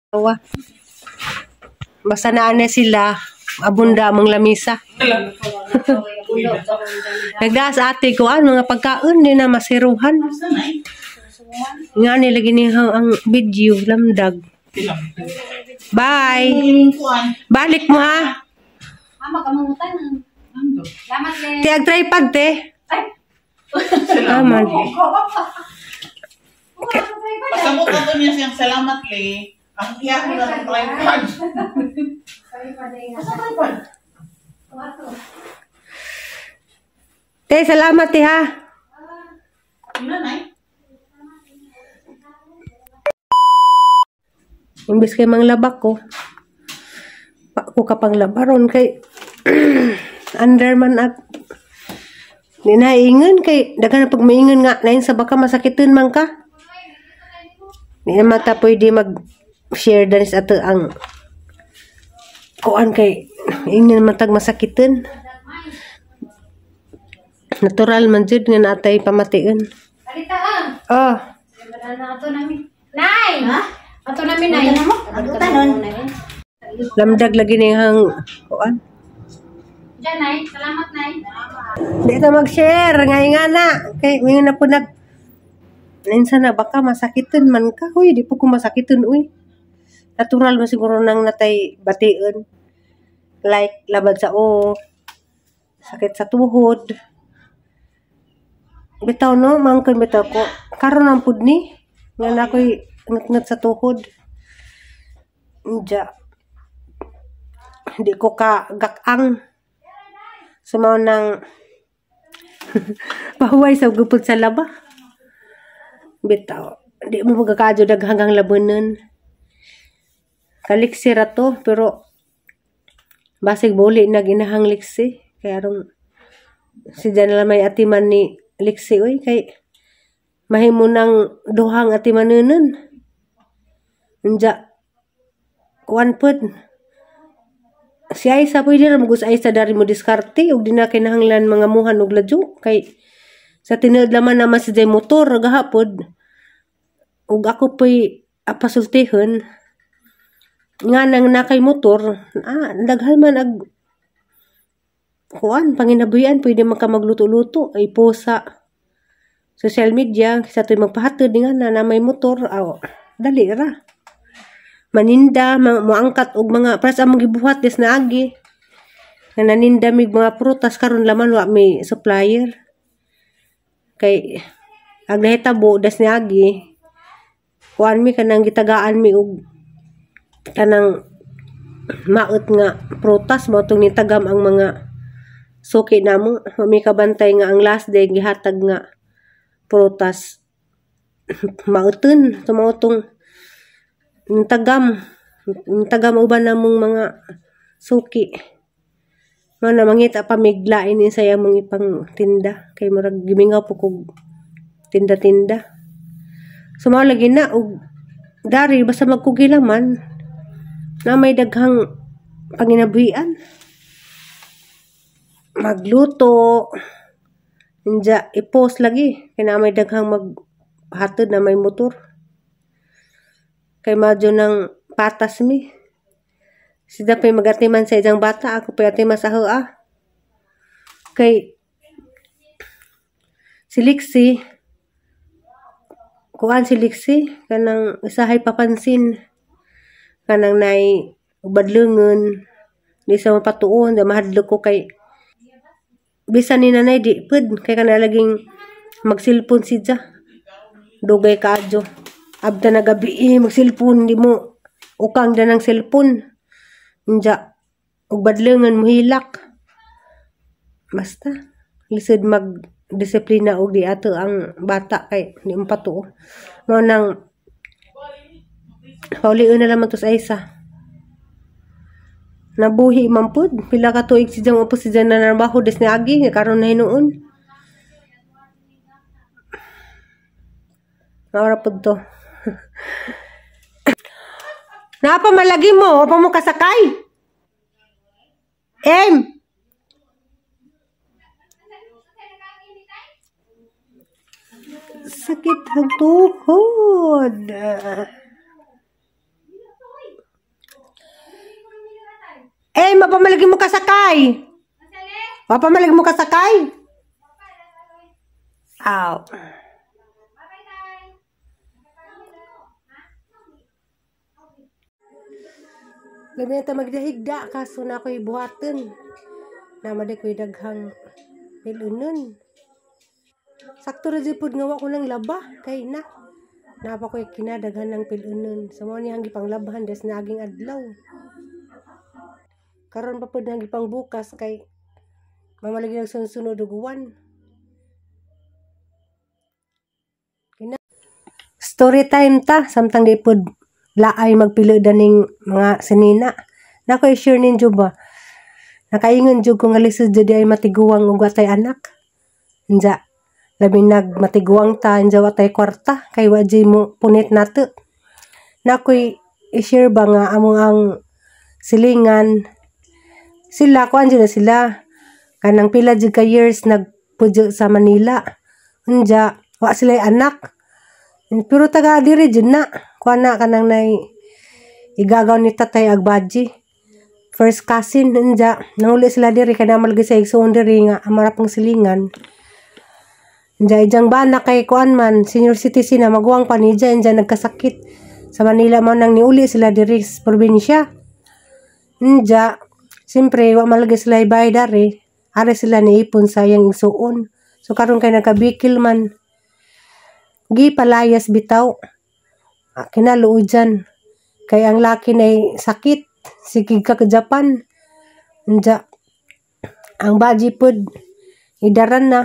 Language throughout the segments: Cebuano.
Wa. Basta naa na sila, abunda among lamisa. Nagdaas ate ko an mga pagkaon di na masiruhan. Nga ni lagi ni ang video lamdag. Bye. Balik mo ha. Ama kamangutan. Salamat le. Te ag tripod te. Ay. Aman. Pasamot ako niya siyang salamat le. Ang iya ko na ng tripod. Asa tripod? Te salamat te ha. Yun na, nay. Imbes kay manglabak ko. Pa ko ka panglabaron kay under man at di na ingon kay daghan na pag maingon nga lain sa baka masakiton man ka. Di na mata pwede mag share danis ato ang kuan kay ingnan man tag masakiton. Natural man jud nga natay pamation. Alita ah. Oh, Ato namin. Nay. Ato namin nay. Ato lamdag lagi ni hang kuan. Diyan nay. Salamat nay. Di ta mag-share ngay nga na kay mingon na po nag minsan na baka masakiton man ka. Uy, di po ko masakiton uy. Natural man siguro nang natay bation. Like labad sa o sakit sa tuhod. Bitaw no, mangkon bitaw ko. Karon ang pud ni nga na ako'y ngat-ngat sa tuhod. Inja. Di ko ka gakang. Sumaw ng pahuway sa gupod sa laba. Bitaw. Di mo magkakadyo daghang labanan. Kaliksi ra to, pero basig buli na ginahang liksi. Kaya aron si Jan may atiman ni liksi oy kay mahimo nang duhang atimanunon. Unja kuan pod. Si Aisa pwede ra mo Aisa dari mo diskarte ug di na kinahanglan mga muhan og ladyo kay sa tinuod laman naman si Jay motor gahapon ug ako po'y apasultihon nga nang nakay motor daghan man ag kuan panginabuhian pwede man ka magluto-luto ay po sa social media sa to'y magpahatod nga na may motor aw dali ra maninda moangkat og mga pras among gibuhat des naagi nga naninda mig mga prutas karon laman wa may supplier kay ag nahitabo des niagi kuan mi kanang gitagaan mi og kanang maot nga prutas mao tong nitagam ang mga suki namo. Wa mi kabantay nga ang last day gihatag nga prutas maoton mao tong nitagam uban namong mga suki. Mao na mangita pa mig lain sa among ipang tinda kay murag gimingaw po kog tinda-tinda. So mao lagi na og dari basta magkugila man na may daghang panginabuhian. Magluto inja i-post lagi kay na may daghang maghatod na may motor. Kay madyo ng patas mi. Sida pa'y magatiman sa isang bata, ako pa'y atiman sa hoa. Kay si Lixie, kuan si Lixie, kanang usahay papansin, kanang nay badlungon, di sa mapatuon, di mahadlok ko kay bisan ni nanay di pud kay kana laging magsilpon si Ja. Dugay kaadyo. Abta na gabi magsilpon di mo ukang da ng cellphone. Inja og badlungon mohilak. Basta lisod mag disiplina og di ato ang bata kay di mo patuo. Mao nang paulion na lamang to sa Aisa. Nabuhi man pud pila ka tuig si Jang upo si Jan na narbaho des niagi karon na hinuon. Maura pud to. Napa malagi mo, pa mo kasakay. Em. Sakit ang tuhod. Wa pa malagi mo kasakay. Wa pa malagi mo kasakay. Aw. Gabi na ta magdahigda kaso na ako'y buhaton. Namadi ko'y daghang pilunon. Sakto ra jud pud nga wa ko nang laba kay na. Napa ko'y kinadaghan ng pilunon. Sa mao ni ang gipanglabhan des naaging adlaw. Karon pa pud nang gipangbukas kay mamalagi nagsunod og uwan. Story time ta samtang di pud laay magpilo daning mga sinina. Nako i-share ninyo ba? Nakaingon jud ko nga lisod jud ay matiguang ug watay anak. Inja labi nag matiguang ta inja watay kwarta kay wa jud mo punit nato. Nakoy i-share ba nga amo ang silingan sila kuan jud na sila kanang pila jud ka years nagpudyo sa Manila. Unja wa sila anak. Pero taga diri jud na kuan na kanang nay igagaw ni tatay agbaji. First cousin unja nanguli sila diri kay naman lagi sa igsuon diri nga amara pong silingan. Unja ijang bana kay kuan man senior citizen na maguwang pa ni ija unja nagkasakit sa Manila man nang niuli sila diri sa probinsya. Unja siyempre wa man lagi sila ibay dari are sila niipon sa iyang igsuon. So karon kay nagkabikil man gipalayas bitaw. Kinaluodan kay ang laki nay sakit sige ka Japan. Unja ang baji pod idaran na.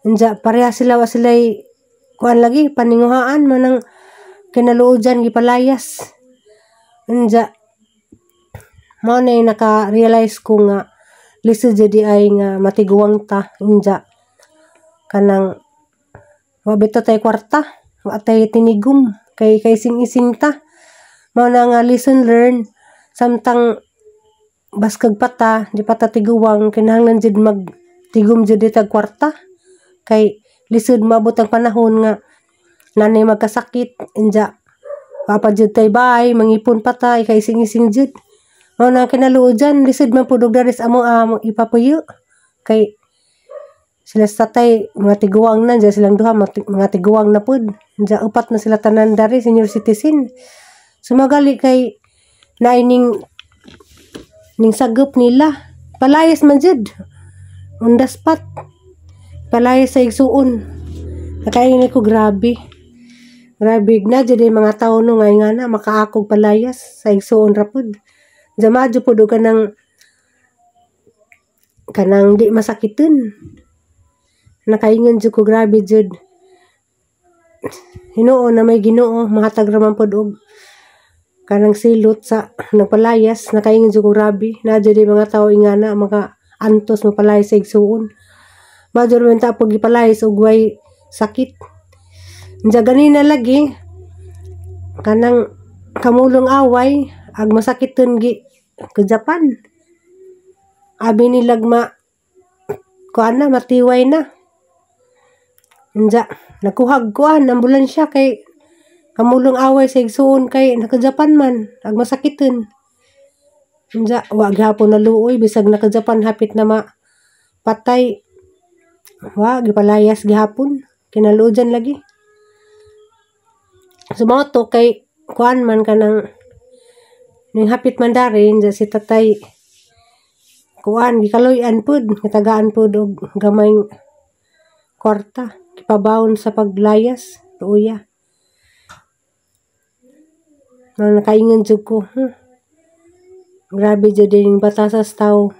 Unja pareha sila wa sila'y kuan lagi paninguhaan man ang kinaluodan gipalayas. Unja mao nay naka-realize ko nga lisod jud di ay nga matiguang ta. Unja kanang wa bitaw tay kwarta, wa tay tinigom kay kaising-ising ta. Mao na nga lesson learned samtang baskag pa ta di pa ta tiguang kinahanglan jud magtigom jud tag kwarta kay lisod maabot ang panahon nga nanay magkasakit inja wa pa jud tay bahay mangipon pa ta kaising-ising jud. Mao na kinaluodan lisod man pud og diri sa amo ipapuyo kay sila sa tatay mga tiguang na diyan silang duha mga tiguang na pud diyan upat na sila tanan dari senior citizen. Sumagali kay naining ning sagop nila palayas man jud on the spot palayas sa igsuon. Nakaingin ko grabe grabe na jud ay mga tawo no nga na makaakog palayas sa igsuon ra pud. Diyan madyo pud og kanang kanang di masakiton. Nakaingon jud ko grabe jud. Hinuon na may Ginoo mahatag ra man pud og kanang silot sa nagpalayas. Nakaingon jud ko grabe na jud mga tawo ingana maka antos mapalayas sa igsuon. Major man ta pag gipalayas og way sakit. Unja ganina lagi kanang kamulong away ag masakiton gi ka Japan. Abi nilag ma kuan na matiway na. Unja nagkuhag kuan ambulansya kay kamulong away sa igsuon kay naka-Japan man ag masakiton. Unja wa gihapon naluoy bisag naka-Japan hapit na mapatay. Wa gipalayas gihapon kinaluodan lagi. So mao to kay kuan man kanang ning hapit man dari unja si tatay kuan gikaluy-an pud gitagaan pud og gamay kwarta gipabawon sa paglayas luoya. Nang nakaingon jud ko, grabe jud ning batasas tawo.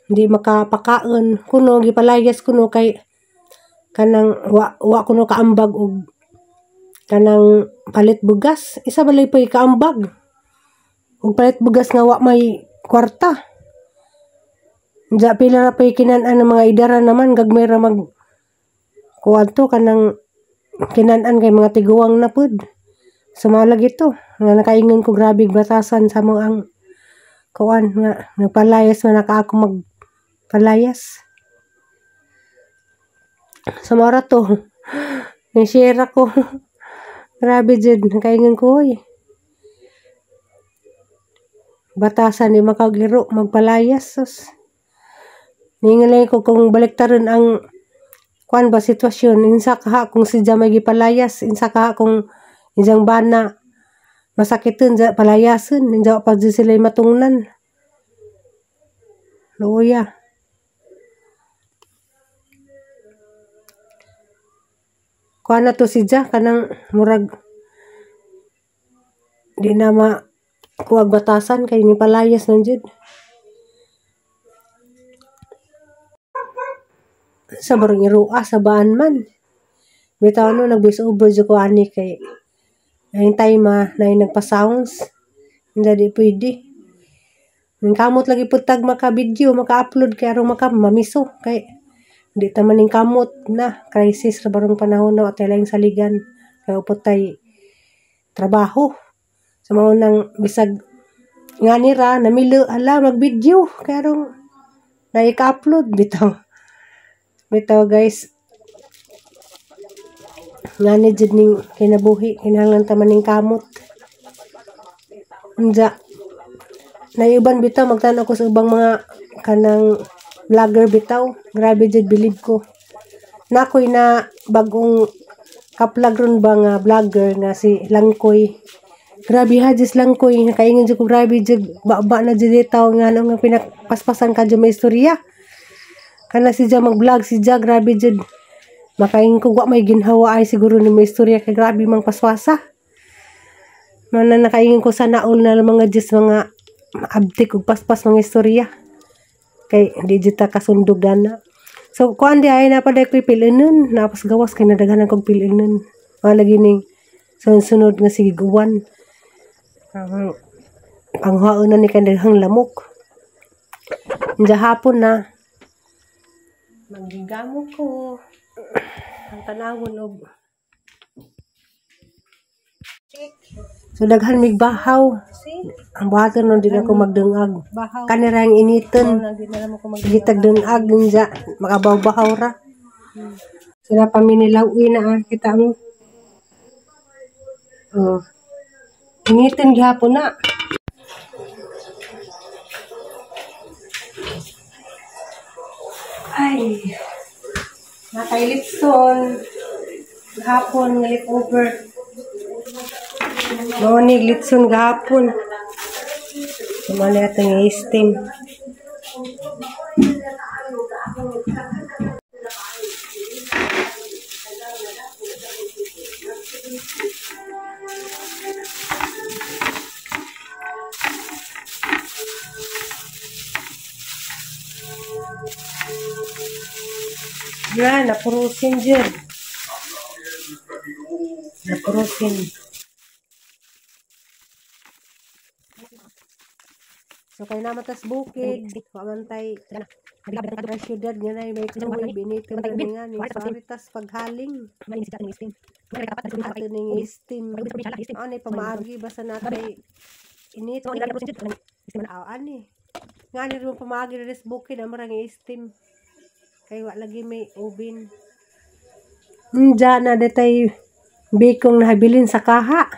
Hindi makapakaon kuno gipalayas kuno kay kanang wa kuno kaambag og kanang palit bugas. Isa balay pa'y kaambag og palit bugas nga wa may kwarta. Unja pila ra pa'y kinan-an ng mga idara naman gagmay ra mag kuan to kanang kinan-an kay mga tiguang na pud. Sumala gito nga nakaingon ko grabe batasan sa mo ang kuan nga nagpalayas man naka ako magpalayas. Sumara to ni-share ako. Grabe jud nakaingon ko oy. Batasan ni makagiro magpalayas sus. Ningalay ko kung baliktaron ang kuan ba sitwasyon insa kaha kung si may gipalayas, insa kaha kung isang bana masakiton ja palayason, insa pa jud sila matungnan. Luya. Kuan na to si Ja kanang murag di na ma kuwag batasan kay ni palayas man jud. Sa barang irua sa baan man. Bitaw no nag-voice over jud ko ani kay ang time na nagpa-sounds. Hindi di pwede. Ning kamot lagi pud tag maka-video, maka-upload kay aron maka mamiso kay di ta man ning kamot na crisis ra barong panahon na atay laing saligan kay upot tay trabaho. Sa mao nang bisag nga nira namilo ala mag-video kay aron na ika-upload bitaw. Bitaw guys. Ngani jud ning kinabuhi kinahanglan ta man ning kamot. Unja naiuban bitaw magtan-aw ko sa ubang mga kanang vlogger bitaw, grabe jud bilib ko. Nakoy na bagong kaplag ron ba nga vlogger nga si Langkoy. Grabe ha jud Langkoy, nakaingon jud ko grabe jud baba na jud bitaw nga ano nga pinapaspasan ka jud may istorya. Kana si Ja mag-vlog si Ja grabe jud. Makaingon ko wa may ginhawa ay siguro ni may istorya kay grabe mang paswasa. Mana nakaingon ko sa naol na mga jis mga abtik ug paspas mga istorya. Kay di jud ta kasundog dana. So kuan di ay napaday koy pilinon, napas gawas kay nadaghanan kog pilinon. Mao lagi ning sunod-sunod nga sige guwan. Panghaon na ni kay daghang lamok. Inja hapon na manggigamo ko ang tanawon og so daghan mig bahaw. Ang buhaton nun din ako magdungag. Kanira ang initon. Gitag dungag ninja makabaw-bahaw ra. Sila pa minilawi na ah, kita mo. Oh. Initon gihapon na. Ay. Nakailitson. Gahapon nga leftover. Mao ni litson gahapon. Tumali atong i-steam. Na, napurusin dyan. Napurusin. So, kay namatas bukid, pamantay, na syudad nga na may tuwi, binito na nga ni saritas paghaling. Ato ning steam. Ano, pamaagi, basta natay init. Aw, ani. Nga ni rin pamaagi na rin bukid, ang marang steam. Kay wa lagi may oven. Diyan na detay bikong nahabilin sa kaha.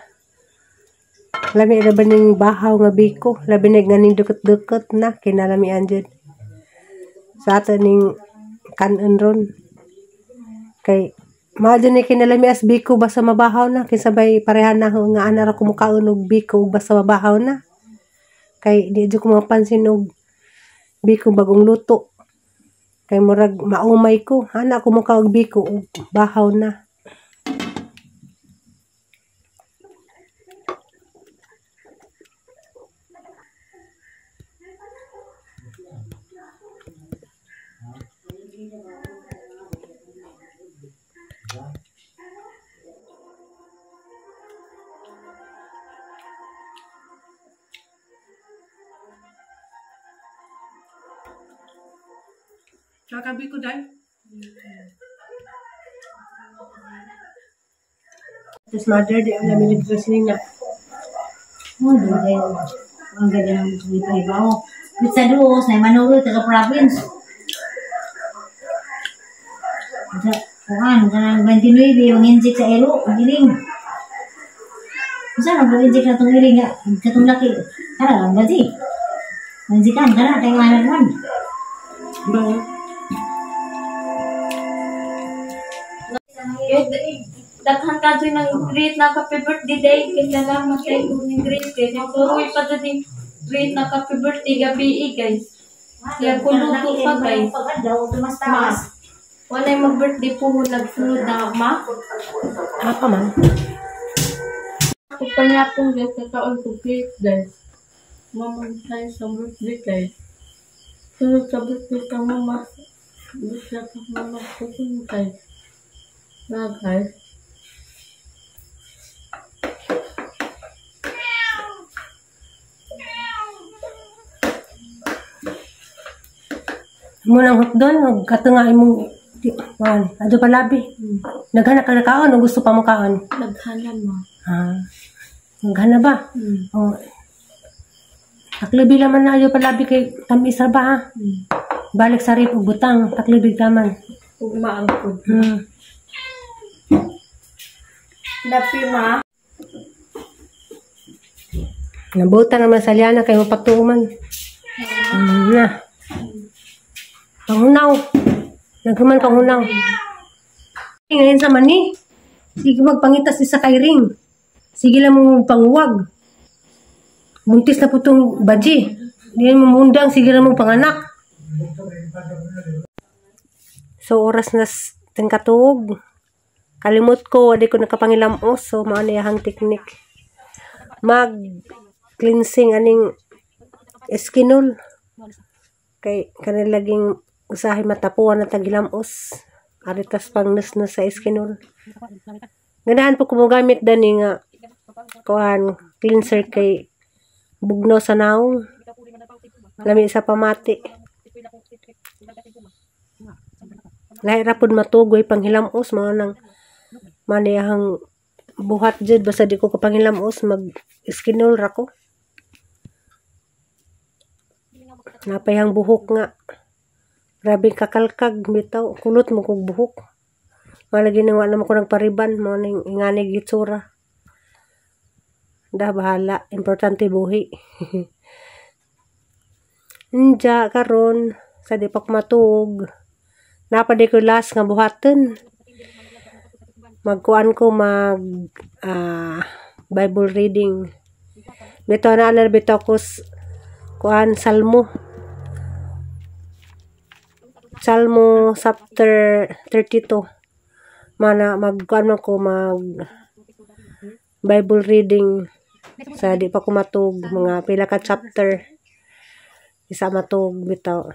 Lami ra ba ning bahaw nga biko? Labi na nga ning dukot-dukot na kinalamian jud. Sa ato ning kanon ron. Kay mahal jud ni kinalami as biko basta mabahaw na kinsa bay pareha na nga ana ra kumukaon og biko basta mabahaw na. Kay di jud ko mapansin og biko bagong luto. Kay murag maumay ko, ana ko mukha og biko og bahaw na. Kakabi ko dahil. Tapos mother, di alam yung dress niya. Ang ganda ng iba-iba. Pizza doos, na Manuel, taga province. Kuhan, kanang 29, yung injik sa elo, ang giling. Unsa na mag-inject na tong iring nga katong laki. Kara lang ba di? Manjikan kara kay ngalan man. Daghan ka dyan ng great na happy birthday day. Kaya salamat kay kung great kay Nagturoy pa dyan yung great na happy birthday gabi eh, guys. Kaya kuluto pa guys. Pag-adlaw tumas Ma, taas. walay mag-birthday po nagsunod na ma. Apa man. Ako pa niya pong guys, nakaon ko cake guys. Mamantay sa birthday guys. Sunod sa birthday ka mama. Gusto ka mama ko guys. Na guys. Mo nang hotdon og kato nga imong kuan, adto palabi. Naghana ka na kaon o gusto pa mo kaon? Naghanan mo. Ah. Naghana ba? Hmm. Oh. Taklubi laman na ayo palabi kay tamis ra ba ha? Balik sa rip og butang, taklubi ka man. Ugma ang food. Napi ma. Nabuta naman sa liana kay mapatuman. Na. Panghunaw. Naghuman panghunaw. Ngayon sa mani. Sige magpangitas isa kay ring. Sige lang mo panguwag. Buntis na po itong baji. Hindi mo mundang, sige lang mo panganak. So oras na tingkatuog. Kalimot ko, wala ko nakapangilamos. So mao na iyahang technique. Mag cleansing aning eskinol. Kay kanang laging usahay matapuan na tagilamos. Aritas pang nus sa eskinol. Ganahan po ko mogamit dani nga kuan cleanser kay bugno sa naong. Lami sa pamati. Lahi ra pud matugoy panghilamos mao nang maniyahang buhat jud basta di ko kapanghilamos mag eskinol ra ko. Napayang buhok nga. Grabe kakalkag bitaw, kulot mo kog buhok. Malagi nang wala mo ko nagpariban, mao ning inganig itsura. Da bahala, importante buhi. Nja karon sa di pa ko matuog. Napa di ko last nga buhaton. Magkuan ko mag Bible reading. Bitaw na ana bitaw ko kuan Salmo. Salmo chapter 32. Mana magkuan man ko mag Bible reading sa di pa ko matuog mga pila ka chapter. Isa matuog bitaw.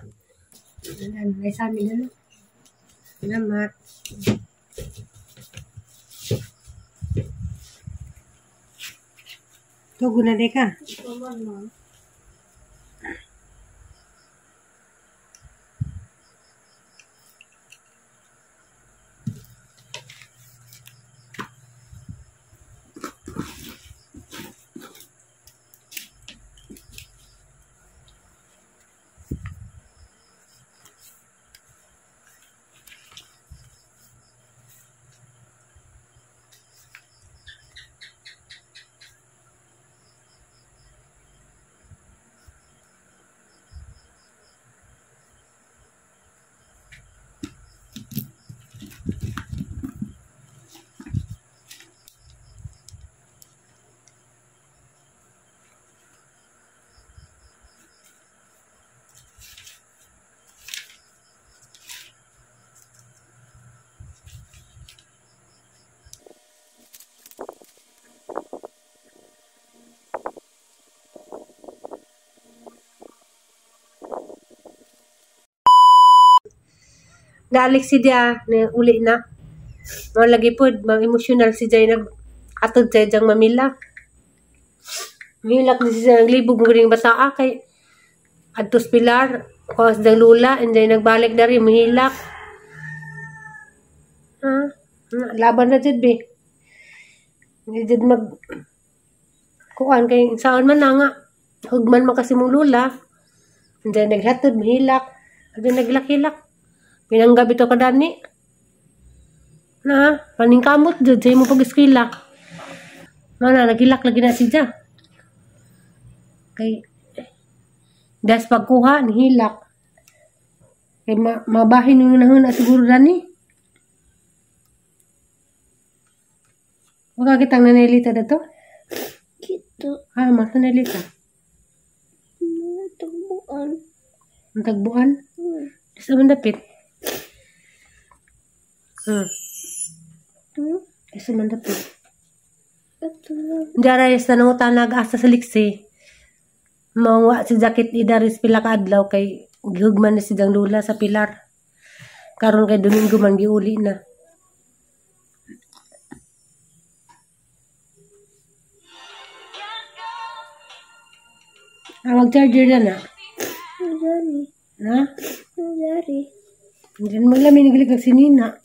Ay sa amin ano. Salamat. Tugo na di ka. Naalik si Dia, na uli na. Mga lagi po, mga emotional si Jay nag-atod siya diyang mamila. Mahilak ni siya naglibog ng galing bata kay Adtos Pilar, kuwas diyang lula, and then nagbalik na rin, mahilak. Ha? Laban na dyan, be. Hindi dyan mag... Kuan, kay saan man na nga. Hugman man kasi mong lula. And then naghatod, mahilak. And then naglak-hilak. Pinanggab ito ka dani. Na, paningkamot dyan, sa imo pag-eskwela. Mana nagilak lagi na siya. Kay das pagkuha nihilak. Kay mabahin yung nahuna siguro dani. Wala kitang nanelita dito? Kita. Ah, mas nanelita. Tagbuan. Ang tagbuan? Sa man dapit. Sa man dapit. Diara sa nangutan nag-asa sa liksi. Mangwa si jacket idaris pila ka adlaw kay gihugman na si Jang Lula sa pilar. Karon kay Domingo man giuli na. Ah, mag-charger na na. Dari. Na? Dari. Diyan mo lang, may kag sinina.